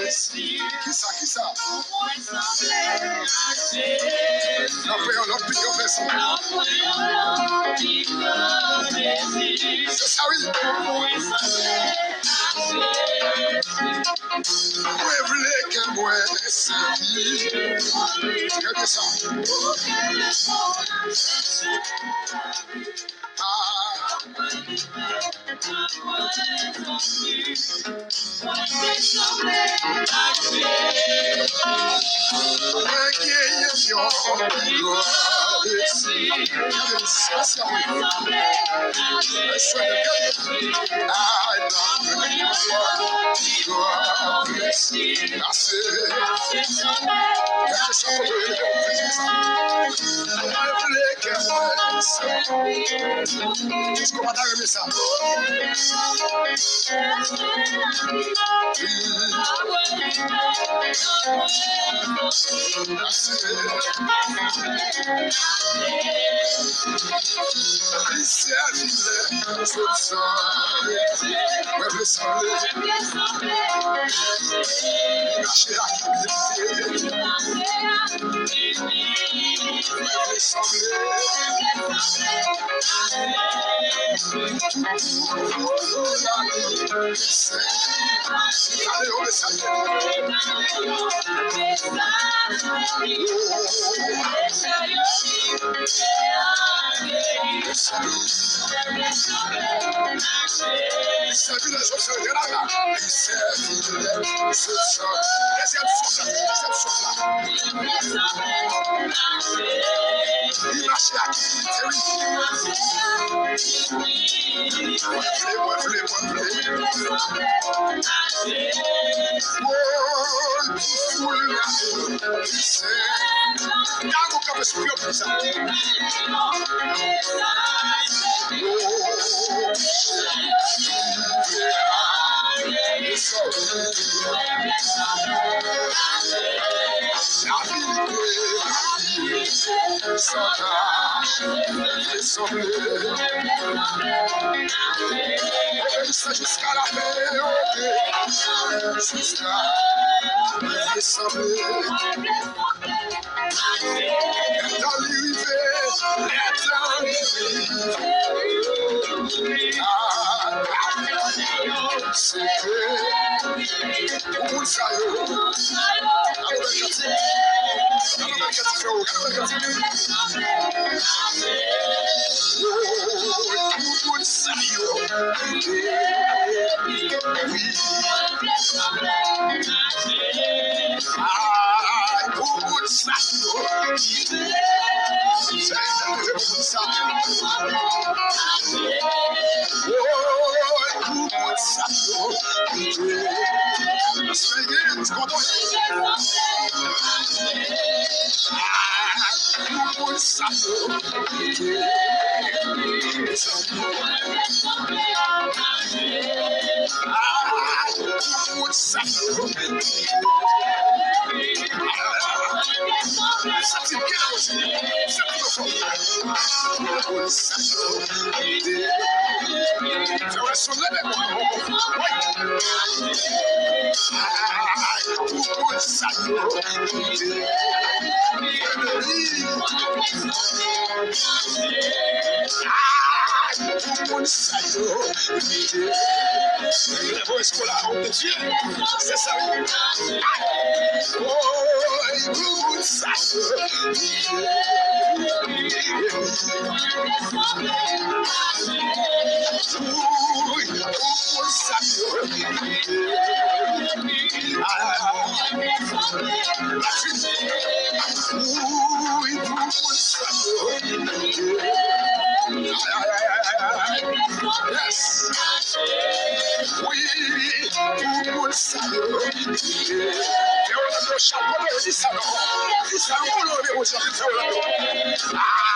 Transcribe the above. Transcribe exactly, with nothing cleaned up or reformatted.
Kisa, kisa? Nan pran yon lòt pi gran plezi. Se sa, wi. Mwen vle kè mwen sèvi. Gade sa. Ah. Mwen genyen yon pi gran plezi. Gade sa, sa, wi. Ay, mwen genyen yon pi gran plezi. Pase. Kèlkeswa kote w ye, mwen vle kè mwen sèvi. Èske w pa ta renmen sa? Li sèvi lè sot sanble. Mwen vle sanble. Li mache ak imilite. Mwen vle sanble. Gade yon mesaj. Li sèvi lè sot sanble. Li sèvi lè sot sanble. Dezyèm souf la, dezyèm souf la. Li mache ak imilite, wi. Mwen vle, mwen vle, mwen vle. Woy, pou foul la, se. Gade nou kanpe sou pye pou sa. Sa jiska lafen, ok. Jiska lafen, sanble. Lè tan li rive, lè tan li rive. Ah, se ke pou moun sa yo. Gade yon bèl kantik. Gade yon bèl kantik, freo. Gade yon bèl kantik. Oh, pou moun sa yo. Wi. Ay, pou moun sa yo. Sèl sa leve pou moun sa. Woy, pou moun sa yo. Sèl gen ti kontan. Ay, pou moun sa yo. Ay, pou moun sa yo. Santi byen la, santi yo fò. Pou moun sa yo. Fè w sonn leve. Wi. Ay, pou moun sa yo. Ay, pou moun sa yo. Leve w eskola, o Dye. Se sa, wi. Ay. Oy, pou moun sa yo. Wi, pou moun sa yo. Wi, pou moun sa yo. Yes. Wi, pou moun sa yo. Fè Orlando chapo, di sa non. Di sa non, Orlando, fè Orlando. Ah!